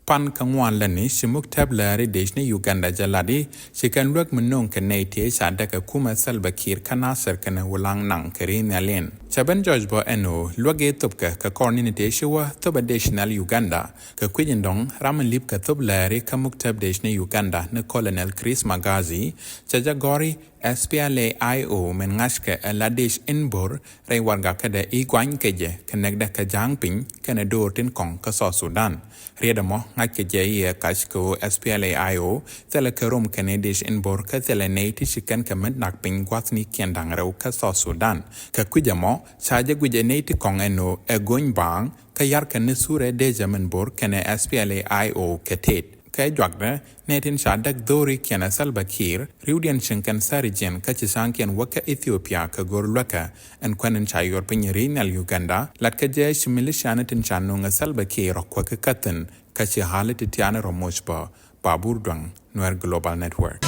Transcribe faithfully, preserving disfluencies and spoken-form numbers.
Pan kä ŋuan lätni ci muk tɛp lääri dec ni Uganda jɛ lat i̱ ci kɛn luäk mi no̱o̱ŋ kɛ nɛy tëë ca däk kɛ kumɛ Salva Kiir kä Nasir kɛnɛ Wulaŋ Naŋ kɛ ri̱i̱n nhial in. Cɛ ben jɔc bɔ ɛn ɣöö luäk i̱ thopkɛ kɛ kɔr ni̱ni tëë ci wä thopɛ dec nhial Uganda kɛ kui̱c in dɔ̱ŋ ram in li̱p kɛ thop lääri kä muk tɛp dec ni Uganda ni Colonel Chris Magazi cɛ jɛ gɔ̱r i̱ S P L A I O min ŋa̱ckɛ ɛ la dec in bo̱r rɛy warɛgakädɛ i̱ guany kɛ jɛ kɛ näkdɛ kɛ ja̱a̱ŋ piny kɛnɛ do̱r tin kɔ̱ŋ kä South Sudan. Riet ɛmɔ ŋa̱ckɛ jɛ i̱ ɛ kac kɛ ɣöö S P L A I O thilɛ kɛ rom kɛnɛ dec in bo̱r kä thilɛ nɛy ti ci kɛn kɛ mät nak piny gua̱thnikiɛn da̱ŋ rɛw kä South Sudan. Kɛ kui̱c ɛmɔ ca jɛ guic ɛ nɛy ti kɔ̱ŋ ɛn ɣöö ɛ go̱ny baaŋ kä yarkɛ ni thurɛ dec ɛ min bo̱r kɛnɛ S P L A I O kɛ tet. Kɛ juakdɛ nɛy tin ca däk dho̱rikiɛn ɛ Salva Kiir ri̱wdiɛn cieŋ kɛn thäri jiɛn kä ci tha̱a̱ŋkiɛn wäkɛ Ethiopia kɛ go̱r luäkä ɛn kuɛn in ca yuɔr piny ri̱i̱n nhial Uganda. Latkɛ jɛ ci militiani tin ca no̱o̱ŋ ɛ Salva Kiir rɔ̱ kuäk kä thi̱n kä ci ɣa̱li ti tiaani rɔ̱ moc bä. Babur Duaŋ, Nuer Global Network.